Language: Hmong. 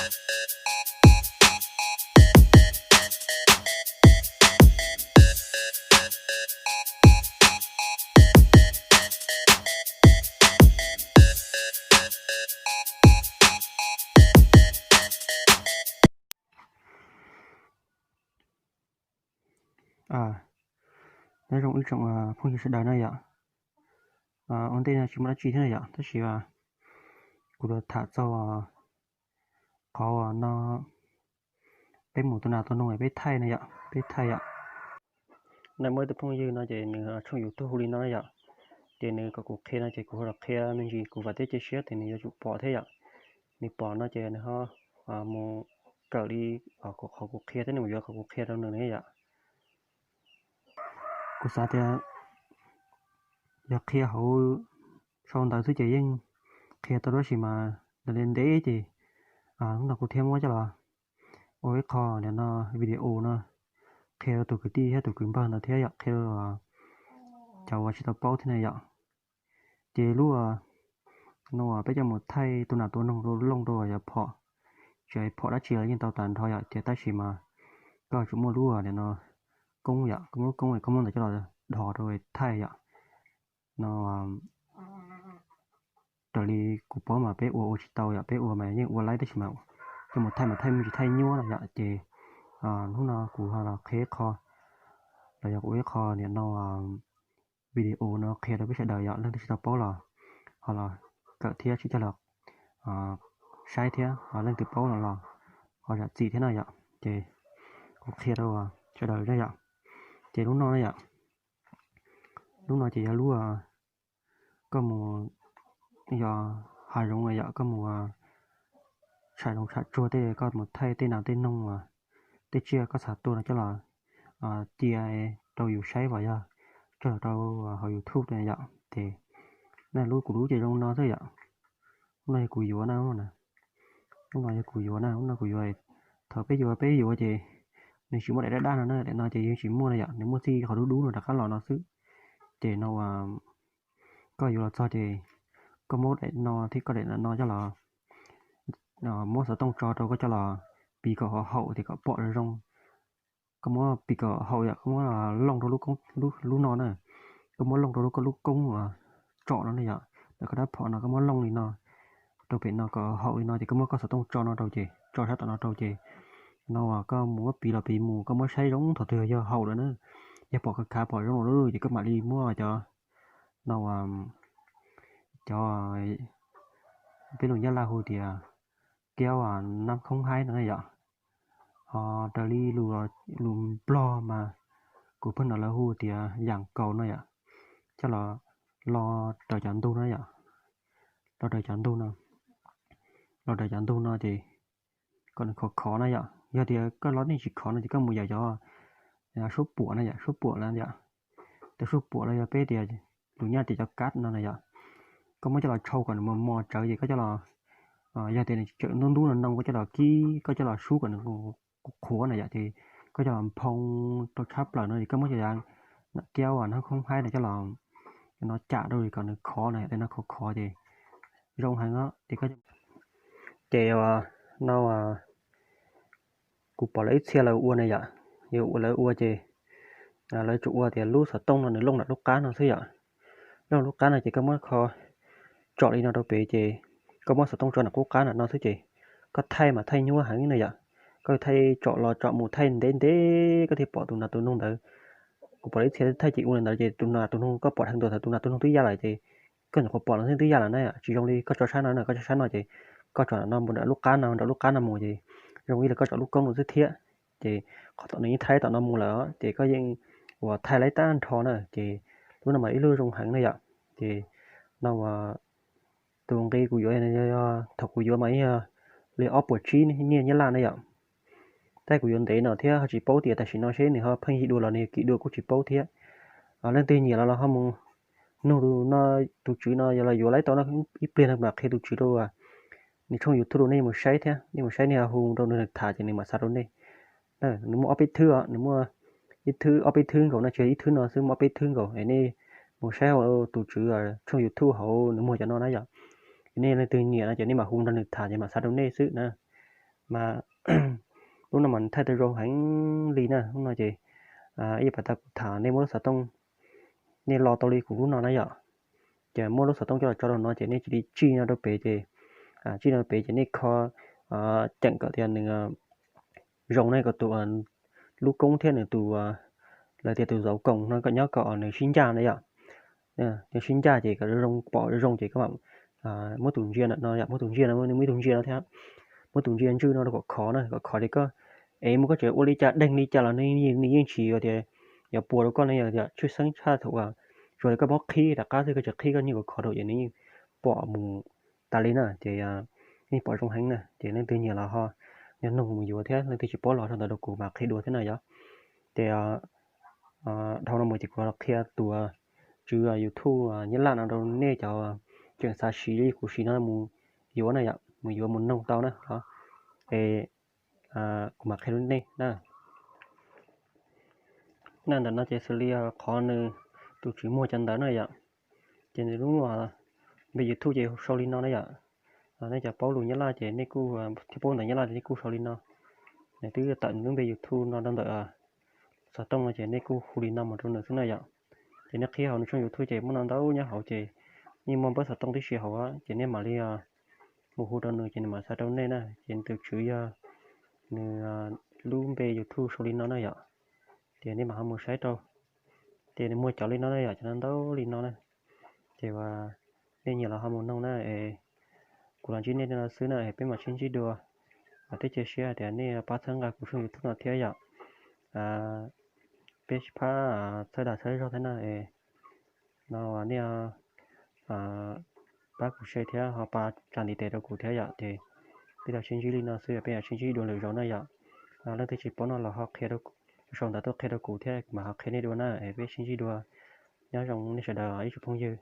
Nyob zoo ib tsoom phooj ywg sawv daws na yom. Ua ntej no tsis muaj dab tsi thiab na yom, tab sis kuv los tham txog qhov no, peb mus tua nas tua noog peb thaij na yom, peb thaij yom. Nws muaj ib tug phooj ywg no ces nws tshooj YouTube hu li no yom, ces nws kom kuv qhia no ces kuv ho los qhia me ntsis, kuv vam thiab cia siab tias nws yuav tsum pom thiab yom. Nws pom no ces nws ho mus kawm li qhov kuv qhia thiab nws mus yuav qhov kuv qhia rau nws yom. Kuv xav tias yog qhia hauv sau ntawv xwb ces yeej qhia tau, tab sis mas ntev ntev ces hnub no kuv thiaj muab coj los ua ib qho niam no video no qhia rau tus kwv tij thiab tus kwv npawg ntawd thiab yom, qhia rau cov uas tsis tau paub thiab na yom. Ces lub no peb coj mus thaij tua nas tua noog rau looj rau yog phom, tsis phom dab tsi los yeej tau tag nrho yom, tias tab sis mas koj tsuas muaj lub niam no koob yom, koj muab lub koob koj muab ntawd coj los dhos rau thaij yom. No raws li kuv paub mas peb ua ua tsis tau yom, peb ua mas yeej ua laib tab sis mas coj mus thaij mas thaij me ntsis thaij nyuab no yom. Ces hnub no kuv ho los qhia ib qho, los yog kuv ua ib qho niam no video no qhia rau peb sawv daws yom, leej twg tsis tau paub los ho los kawm thiab sib coj los saib thiab, ho leej twg paub no los ho zam txim thiab no yom. Ces kuv qhia rau sawv daws na yom. Ces lub no na yom, lub no ces yog lub koj mus yog hav zoov yom, koj mus tsham zoov tsham tsuag tej, koj mus thaij tej nas tej noog, tej tsiaj koj xav tua no coj los cia rau yus saib, los yog coj los rau hauv YouTube yom. Ces na lub kuv lub ces zoo no xwb yom. Lub no yog kuv yuav na, lub no yog kuv yuav na, lub no kuv yuav. Thaum peb yuav peb yuav ces nws tsis muaj daim dab dab no na, daim no ces yeej tsis muaj na yom, nws muaj txij qhov dub dub no rov qab los no xwb. Ces no koj yuav los txog ces koj muab daim no thiab koj daim no coj los muab xov tooj tso rau, koj coj los piv kom haum haum tias kom pom zoo zoo. Koj muab piv kom haum yom, koj muab looj rau lub no na, koj muab looj rau lub koj lub koob tsom no ne yom, ntawm koj rab phom no koj muab looj li no rau pem no kom haum li no ces koj muab koj xov tooj tso no rau ces, tso sab tom no rau ces no koj mus muab piv los piv mus, koj muab saib zoo thaum twg yog haum lawm na, yog pom khav khav pom zoo lawm ces koj mam li muab cov no cov peb lus Nyab Laj hu tias kiab nab khoob haib no yom. Ho raws li lus Nplog mas kuv pheej hnov lawv hu tias yam nkaus no yom, coj los lo raws cov ntug no yom, lo raws cov ntug no, lo raws cov ntug no ces kom nws khov khov na yom. Yog tias koj lo nej tsis khov no ces koj mus yawm cov suab puam na yom, suab puam los yom, cov suab puam los yog peb tias lus Nyab tias cov kab no na yom. Koj muab coj los tshau kom nws mos mos tsawv ces koj coj los, yog tias nws tseem ntub ntub no no koj coj los kib, koj coj los sub kom nws qhuav na yom, ces koj coj los nphoo rau tshab plaws no ces koj muab cov kiab uas nab khoob haib no coj los no cam rau kom nws khov na yom, tej no khov khov ces zoo heev os. Ces no kuv pom lawv ib txhia lawv ua na yom, yog ua lawv ua ces lawv tsuas ua tias lub xov tooj no nws looj nram lub qab no xwb yom. Looj lub qab no ces koj muab kho tsom li no rau pem ces koj muab xov tooj tso nram qub qab nram no xwb ces koj thaij mas thaij nyuaj heev na yom. Koj thaij tsom los tsom mus thaij ntev ntev koj thiaj pom tus nas tus noog ntawd. Kuv pom lawv ib txhia thaij ces ua li ntawd ces tus nas tus noog koj pom dheev ntua thaum tus nas tus noog twb yaj lawm ces koj nyuam qhuav pom no xwb twb yaj lawm na, tsis zoo li koj tso sab no na, koj tso sab no ces koj tsom nram no mus nram lub qab no, nram lub qab no mus ces zoo ib li koj tsom lub koob no xwb thiab. Ces qhov tom nws yeej thaij tom no mus lawm ces koj yeej uas thaij laib tag nrho na ces lub no mas ib lub zoo heev na yom. Ces no uas tus nqi kuv yuav yog thaum kuv yuav mas yog li ob puas tsib nyiaj Nyab Laj na yom. Tab kuv yuav ntev no thiab ho tsis paub tias tam sim no seb nws ho pheej yig dua los nws kim dua kuj tsis paub thiab. Leej twg nyiam los los ho mus nug no, tus tswv no yog los yuav laib tau no ib pliag no mam qhia tus tswv rau nws tshooj YouTube rau nej mus saib thiab, nej mus saib nej ho hu rau nws tham ces nws mam xa rau nej. Nws muaj ob peb thwb, nws muaj ib thwb ob peb thwb nkaus no, tsis yog ib thwb no xwb, muaj ob peb thwb nkaus es nej mus saib hauv tus tswv tshooj YouTube hauv nws muag cov no na yom. Es nej leej twg nyiam no ces nej mam hu nrog nws tham ces mam xa rau nej xwb na. Mas lub no mas thaij tau zoo heev li na. Lub no ces ib yam li kuv tham, nej muab lub xov tooj, nej lo tau li kuv lub no na yom. Ces muab lub xov tooj coj los tso rau no ces nej cia li tsij no rau pem ces, tsij no rau pem ces nej kho ceem kom tias nws zoo na, kom tus lub koob thiab nws tus, lawv tias tus zauv koom no kom nyob kom nws sib ncaj na yom. Nws sib ncaj ces kom zoo, pom zoo ces koj mam muab tus ntsia ntawm no yom, muab tus ntsia no, nws muaj ib tug ntsia no thiab, muab tus ntsia ntswj no rau kom khov na, kom khov li koj, es muab koj tseem ua li cas deeg li cas los nws yeej tsis tias yuav puas rau koj ne, yog tias tshwj xeeb tshaj thaum uas tsuas li koj muab qhib rov qab xwb, koj tseem qhib koj nyiaj kom khov rau ces nws yeej pom mus tas li na. Ces yeej pom zoo heev na. Ces leej twg nyiam los ho nyob noog mus yuav thiab, leej twg tsis paub los sau ntawv rau kuv mam qhia dua thiab na yom. Ces dhau no mus ces kuv los qhia tus tswv YouTube Nyab Laj no rau nej cov tseem xav siv li kuv siv no mus yuav na yom, mus yuav mus noog tau na. Es kuv mam qhia rau nej na. Na ntawm no ces xws li qhov nws tus tswv muag cov ntawv na yom, ces nws lub npe YouTube ces sau li no na yom. Nej cov paub lus Nyab Laj ces nej kuj, thiab paub ntawv Nyab Laj ces nej kuj sau li no. Nws twb tawm nws lub npe YouTube no rau ntawm xov tooj no ces nej kuj hu li no mus rau nws xwb na yom. Ces nej qhib hauv nws tshooj YouTube ces muaj no ntau nyob hauv ces yeej muaj npawb xov tooj tib si hauv, ces nej mam li mus hu rau nws ces nws mam xa rau nej na. Ces nws tus tswv yog nws lub npe YouTube sau li no na yom. Ces nej mam ho mus saib rau. Ces nws muaj cov li no na yom, cov no ntau li no na. Ces nej nyiam los ho mus noog na. Kuv los ntsib nej li no xwb na, peb mam sib ntsib dua. Thiab cia siab hais tias nej pab txhawb nqa kuv tshooj YouTube no thiab yom. Peb sib pab txhawb dag txhawb zog thiab na. No nej pab kuv share thiab ho pab tsa ntiv tes rau kuv thiab yom. Ces peb los sib ntsib li no xwb, peb mam sib ntsib dua lwm zaus na yom. Leej twg tsis paub no los ho qhia, sau ntawv tuaj qhia rau kuv thiab kuv mam ho qhia nej dua na. Peb sib ntsib dua. Nyob zoo nej sawv daws ib tsoom phooj ywg.